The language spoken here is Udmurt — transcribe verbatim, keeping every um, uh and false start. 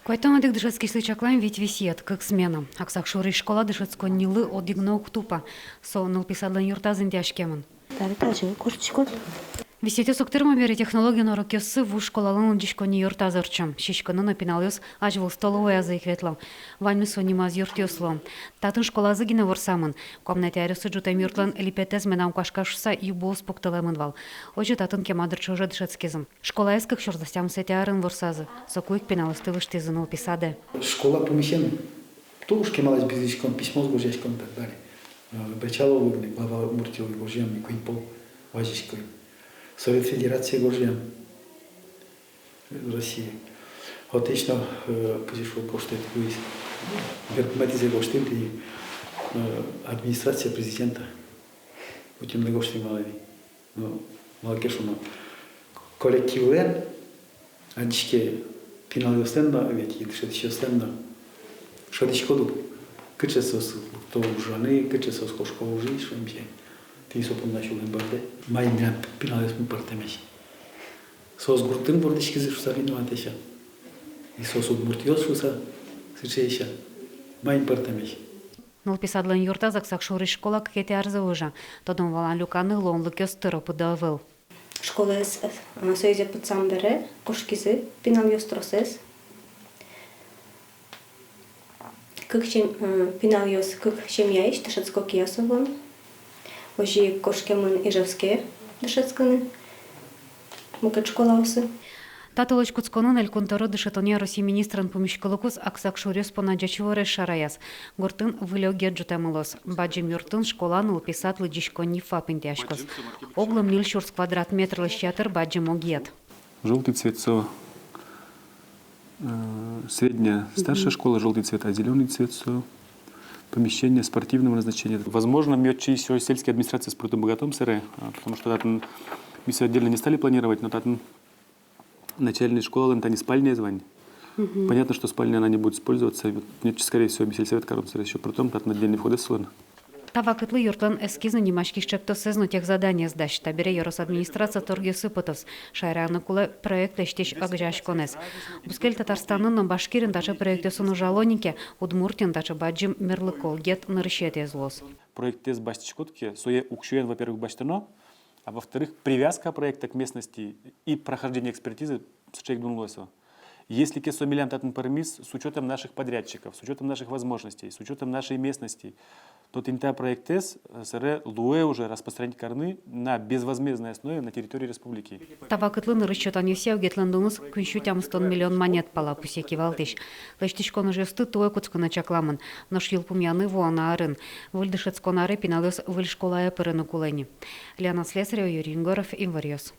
Куатьтон одӥг дышетскисьлы чаклам вить висъет, кык смена. Аксакшурысь школа дышетсконнилы одӥг но уг тупа. Со нылпи садлэн юртаз интыяськемын. Таре тазьы куртчиськод. Висъетъёс уг тырмо бере, технологиен урокъёссы вуж школалэн лыдӟиськонни юртаз ортчо. Сиськыны но пиналъёс азьвыл столовоязы ик ветло. Ваньмыз со нимаз юртъёс луо. Татын школазы гинэ ворсамын. Куамынэтӥ аръёсы ӝутэм юртлэн липетэз медам куашка шуыса юбоос пуктылэмын вал. Озьы татын кема дыр ӵоже дышетскизы. Школаез кык сюрс дас тямысэтӥ арын ворсазы. Соку ик пиналъёсты выжтӥзы нылпи садэ. Школа пумысен туж кемалась бызиськом, письмоос гожъяськом и так далее. Э, Бречаловлы, глава Удмуртилы, гожъям ми куинь пол, вазиськом. Совет Федерацие гожъям, э, Россие. Отысь но, э, кызьы шуо, гожтэт вуиз. Берпуметӥзэ гожтӥм тӥни, э, администрация президента. Путинлы гожтӥм вал ини. Ну, малы ке шуоно, коллективлэн, адӟиське, пиналъёслэн но, ведь и дышетӥсьёслэн но. Шӧдӥськод ук, кыӵе соос лыкто ужаны, кыӵе соос кошко ужысь, шуом сярысь. Тӥни со понна сюлэм бӧрдэ. Маин милям пиналъёсмы пӧртэмесь? Соос гуртын вордӥськизы шуыса винаматэ ся. И соос удмуртъёс шуыса сыӵе ся. Маин пӧртэмесь? Нылпи садлэн юртаз Аксакшурысь школа кыкетӥ арзэ ужа. Тодон-валан люканы луонлыкъёс тыро-пыдо ӧвӧл. Школаез, э, соиз пытсам бере кошкизы пиналъёс тросэз. Кык сем-, э, пиналъёс кык семьяысь, дышетско киясовон. Озьы ик кошкемын Ижевске дышетскыны, мукет школаосы. Та толэзь кутсконын Элькун тӧро дышетонъя Россиысь министрлэн пумиськылыкуз Аксакшуръёс понна ӟеч иворез шараяз. Гуртын выль огет ӝутэмлоз. Бадӟым юртын школа, нылпи сад, лыдӟиськонни ФАП интыяськоз. Оглом ньыль сюрс квадрат метрлэсь ятыр бадӟым огет. Жёлтый цвет со, э, средняя, старшая школа, жёлтый цвет, а зелёный цвет со помещение спортивного назначения. Возможно, ми отчы ещё сельской администрациез пыртом быгатом сэре, а, потому что татын ми сое отдельно не стали планировать, но татын начальной школалэн тани спальняез вань. Понятно, что спальня, она не будет использоваться. Вот, нече, скорее всего, ми сельсовет каром сэре ещё пыртом, татын отдельный входэз солэн. Та вакытлы юртлэн эскизно нимаськись чектосэз но техзаданиез дась. Табере ёрос администрация торгъёсы потоз. Шаераны кулэ проект лэсьтӥсь огазеяськонэз. Бускель Татарстанын но Башкириын таӵе проектъёсын ужало ни ке, Удмуртиын таӵе бадӟым мерлыко огет нырысетӥез луоз. Проектэз басьтӥськод ке, сое уксёен, во-первых, басьтоно, а во-вторых, привязка проекта к местности и прохождение экспертизы сыӵе ик дун луэ со. Если ке со милям татын пӧрмиз, с учётом наших подрядчиков, с учётом наших возможностей, с учётом нашей местности, то тӥни та проектэз, э, сэре луэ уже распространить карыны на безвозмездной основе на территории республики. Та вакытлы нырысь чотанъёсъя огетлэн дуныз куинь сю тямыстон миллион манет пала, пусъе кивалтӥсь. Лэсьтӥськон ужъёсты туэ кутскыны чакламын, нош йылпумъяны вуоно арын. Выль дышетскон аре пиналъёс выль школае пырыны кулэ ни. Лена Слесарева, Юрий Егоров, Иворъёс.